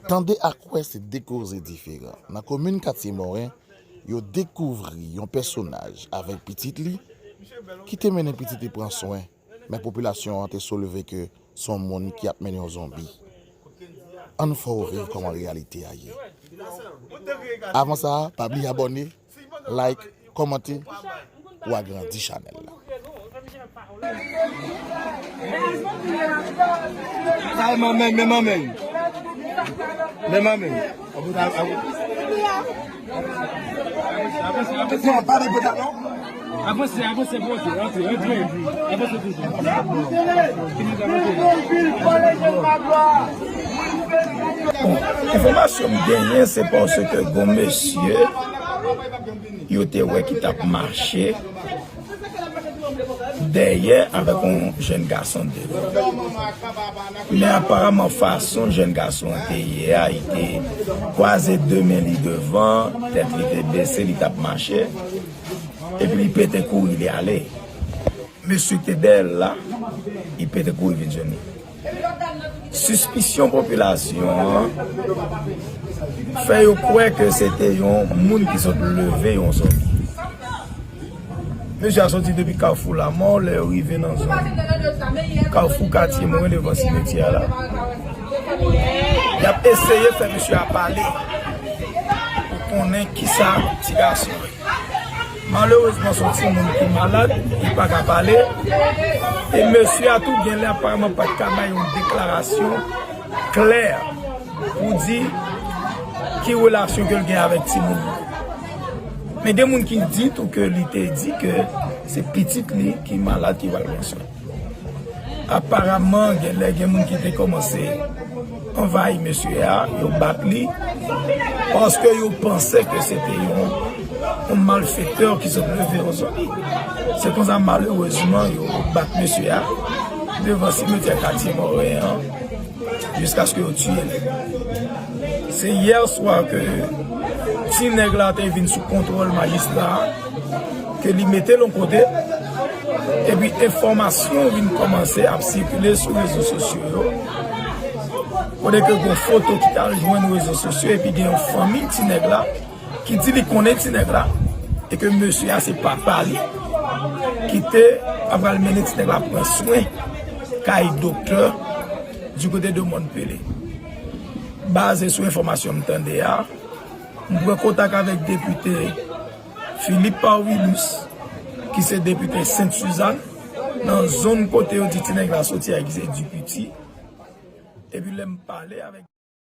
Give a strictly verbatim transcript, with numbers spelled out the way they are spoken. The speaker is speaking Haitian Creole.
Tande ak wè se de koze diferan. Nan komin Katye Moren, yo dekouvri yon pèsonaj avèk pitit li ki te mennen pitit li pran swen, men popilasyon an te soulve ke se yon moun ki ap mennen yon zonbi. Ann fè w viv kòman reyalite a ye. Avan sa, pa bliye abòne, like, kòmante pou agrandi chanèl la. Sa e manman, men manman. Men manman. Avanse, avanse, avanse, rantre, rantre. Avanse toujou. Bon, enfòmasyon m genyen, se paske gon mesye yo te wè ki t ap mache dèyè avèk yon jèn gason devan. Men aparaman, fason jèn gason an te ye a, li te kwaze de men li devan, tèt li te bese, li t ap mache, epi li pete kouri, li ale. Mesye ki te dèyè l la, li pete kouri vin jwenn li. Sispisyon popilasyon an fè yo kwè ke se te yon moun ki sot leve yon zonbi. Mesye a soti depi Kafou Lamò, lè yo rive nan zòn Kafou Katye Moren devan simetyè a la. Y ap eseye fè mesye a pale pou konnen kisa ti gason an ye. Malerezman, se yon timoun ki malad, li pa ka pale. E mesye a tou, genlè, aparaman pa t ka bay yon deklarasyon klè pou di ki relasyon ke l gen avèk timoun nan. Men gen moun ki di tou ke li te di ke se pitit li ki malad ki pral pran swen. Aparaman, genlè gen moun ki te kòmanse anvayi mesye a, yo bat li, paske yo panse ke se te yon, yon malfektè ki sot leve yon zonbi. Se konsa, malerezman, yo bat mesye a devan simetyè Katye Moren an, jiskaske yo tiye l. Se yè swa ke ti nèg la te vin sou kontwòl majistra a, ke li mete l yon kote, epi enfòmasyon vin kòmanse ap sikile sou rezo sosyo yo, kote ke gon foto ki t al jwenn rezo sosyo, epi gen yon fanmi ti nèg la ki di li konnen ti nèg la, e ke mesye a se papa li, ki te ap pral mennen ti nèg la pran swen kay doktè di kote de Mòn Pele. Baze sou enfòmasyon m tande a, m pran kontak avèk depite Philippe Parvilus, ki se depite Sent Sizàn, nan zòn kote yo di ti nèg la soti a, ki se Dipiti. Epi lè m pale avèk